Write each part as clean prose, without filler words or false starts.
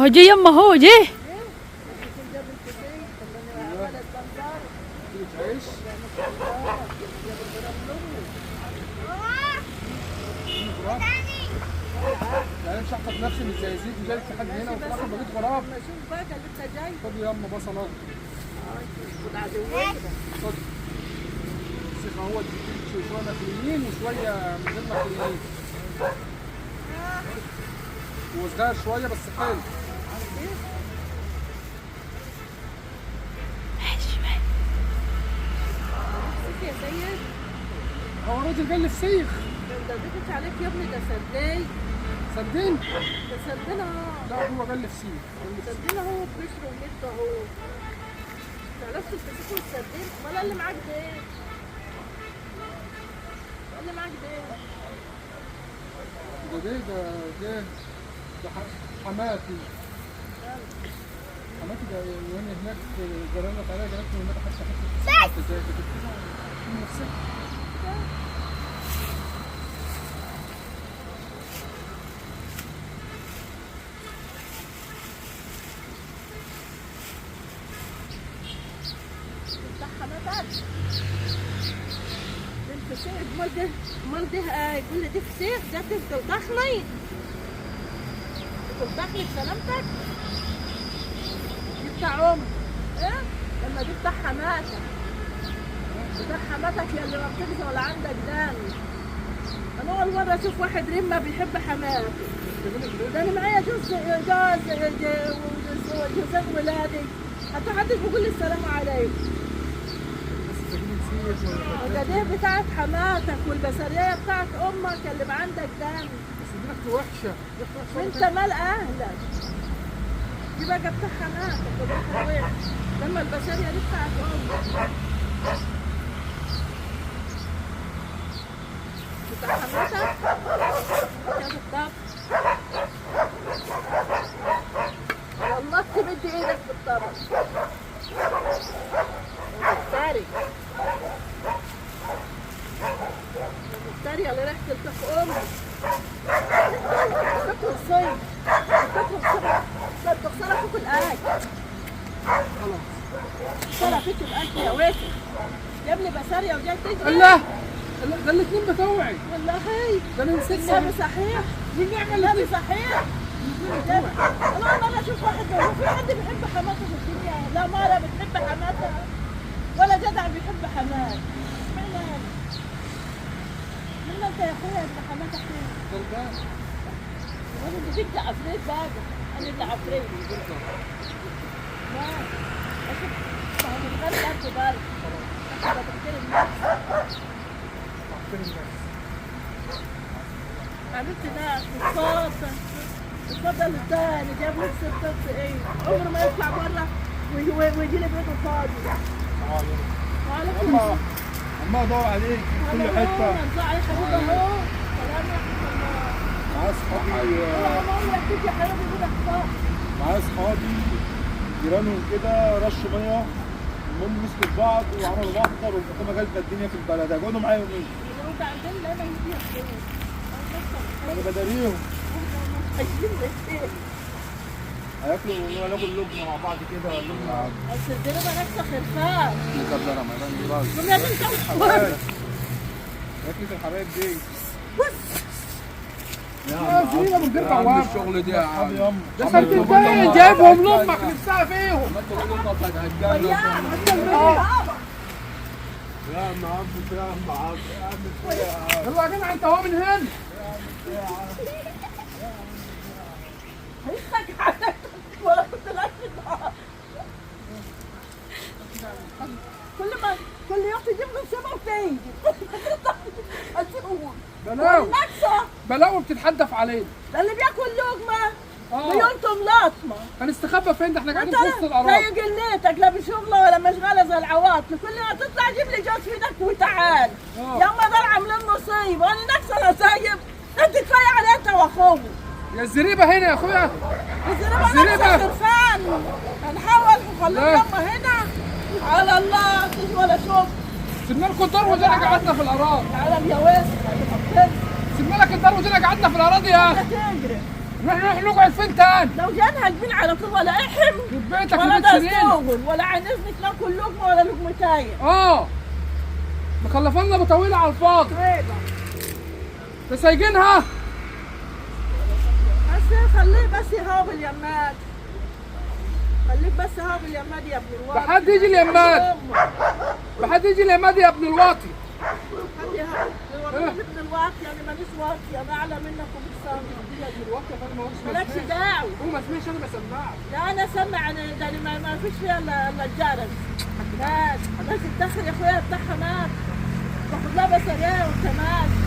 اهو جه يما، اهو جه. يعني مش هحفظ نفسي من الزقازيق وجاي لحد هنا وفي الاخر بجيب غراب. شوف بقى كان لسه جاي. خد يما بصل اخضر. خد السيخ اهو، شوية مخليين وشوية من غير مخليين. هو صغير شوية بس حلو. ماشي ماشي. يا سيد هو الراجل قال لي فسيخ. ده ضحك عليك يا ابني، ده سردين. سردين؟ ده سردين. لا هو قال لي فسيخ. سردين اهو بقشره ونبته اهو. ما تعرفش الفسيخ والسردين؟ ولا اللي معاك ده ايه؟ اللي معاك ده ايه؟ ده ده ده ده حماتي. حماتي ده وانا هناك جرالنا عليها، جرالنا هناك حتى حتة ازاي كده نفسك. بتاع حماتك ده الفسيخ. امال ده، امال ده يقول لي ده فسيخ؟ ده تفضل تدخلي بسلامتك. دي بتاع امك. ايه؟ لما دي بتاع حماتك. بتاع حماتك يا اللي ما بتغزى ولا عندك دم. انا اول مرة اشوف واحد رمه بيحب حماته. ده انا معايا جوز جوز جوزين ولادي، حتى محدش بيقول لي السلام عليكم. ده دي بتاعت حماتك والبسريه بتاعت امك اللي ما عندك دم. بس دي ريحته وحشة. وانت مال اهلك؟ دي بقى بتاع حماتك وريحتها وحشة، لما البشرية دي بتاعت امك. بتاع حماتك يا بالطبق. والله تمد ايدك في الطبق. مفتري مفتري اللي رايح تلتف امك. بتاكل صيد، بتاكل صيد، بتخسر فيك الاكل. خلاص خسارة فيك الاكل يا واسع. جاب لي بسارية وجاي تجري. الله ده الاثنين بتوعي. والله ده انا نسيت. النبي صحيح. والنعمة النبي صحيح. انا اول مرة اشوف واحد، هو في حد بيحب حماته في الدنيا؟ لا مرة بتحب حماتها ولا جدع بيحب حماته. اشمعنى انا؟ اشمعنى انت يا اخويا ابن حماتك فين؟ غلبان. الراجل ده جبت عفريت بقى. انا ابن عفريت. لا اشوف ما هو من غير برضه برضه. انت بتحترم نفسك. بحترم نفسي. حبيبتي ده اتفضل اتفضل التاني جاب نفس الطبس ايه؟ عمره ما يطلع بره ويجي لي بيته فاضي. وعليكم السلام. عمال ادور عليك في كل حتة. الله عليك حبيبي اهو. سلام ورحمة الله. معايا اصحابي. يا حبيبي معايا اصحابي جيرانهم كده رشوا مية، المهم مسكوا في بعض وعملوا محضر والحكومة جالبه الدنيا في البلد. هيقعدوا معايا يومين. انا بداريهم. هياكلوا وناكل لقمة مع بعض كده لقمة. اصل الدنيا نفسها خرفان. اكلة الحبايب دي. بص يا زميلة من غير بواب. الشغل دي يا عم. ده سردينتين جايبهم لامك نفسها فيهم. يا عم عبد يا عم عبد يا عم. يلا يا جدع انت اهو من هنا. هيضحك عليك ولا كنت لاقي. كل ما كل يوم تجيب له سبعة وتيجي بلاوي بلاوي بتتحدف علينا. ده اللي بياكل لقمة بينطم لطمه. هنستخبى فين؟ ده احنا قاعدين في وسط الاراضي. زي قلتك لا بشغله ولا مشغله زي العواطل، كل ما تطلع جيب لي جوز في ايدك وتعال. ياما دول عاملين مصيبة، انا نفسي انا سايب، انت كفاية عليا انت واخوك. يا الزريبه هنا يا اخويا. الزريبه خرفان. هنحاول نخليهم ياما هنا على الله مفيش ولا شغل. سيبنا لكم الدار وجينا قعدنا في الاراضي. تعالى يا واسع. سيبنا لك الدار وجينا قعدنا في الاراضي يا اخي. تجري. نروح نقعد فين تاني؟ لو جانا هاجمين على طول ولا احم في بيتك ولا في بيت سنين. ده ولا عايزنك ناكل لقمة ولا لقمتين. مخلفنا بطويله على الفاضي. تسيجنها. بس خليه بس يهاوب اليمات. خليك بس هاوب اليمات يا ابن الواطي. بحد يجي اليمات. بحد يجي اليمات يا ابن الواطي. حد يهاوب ابن الواطي، انا ماليش واطي، انا اعلى منك وبتصنع. يا ابن الواطي يا فندم، مالكش دعوه. هو ما سمعش، انا بسمعك. لا انا سمع، انا ده ما فيش فيها الا الجرس. ماشي بس الدخل يا اخويا بتاعها مات. باخد لها بسارية وانت ماشي.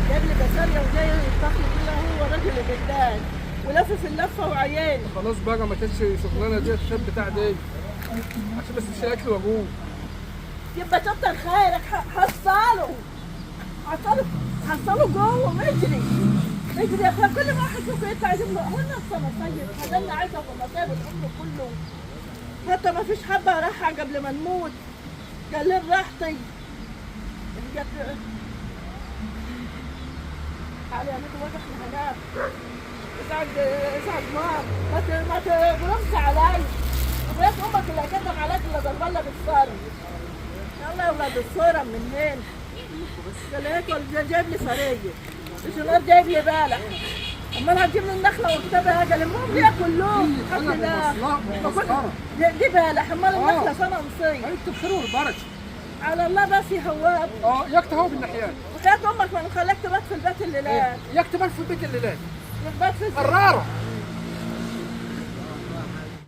جايب لي بسارية وجاي يطبخ لي كده، هو راجل غلبان ولفف اللفة وعيانه. خلاص بقى ما كانتش شغلانة دي الشاب بتاع دي عشان بس اشتري اكل وابوه. يبقى كتر خيرك، حصله حصله حصله جوه واجري اجري يا اخويا. كل ما واحد فيكم يطلع يجيب له هو نفس مصايب، هذا عايزه مصايب العمر كله. حتى ما فيش حبه راحة قبل ما نموت. قال لي راحتي تعالي يا ميدو واضح هناك. ازعج ازعج ماما، ما تغرمش عليا. وياك امك اللي هكدم عليك اللي ضربالك بالصارم. يلا يا ولاد الصورة من هنا. قال هيك جايب لي فرية. الجنار جايب لي بالح. امال هتجيب لي النخلة وكتابها هذا المهم ليه كلهم؟ الحمد لله. دي بالح، امال النخلة سنة ونصية. انت بخير والبركة. على الله بس يا هواب. ياك تهوب الناحيات. وحياة امك ما انا خلاك تبات في البيت الليلات. ياك تبات في البيت الليلات. تبات في قرارة.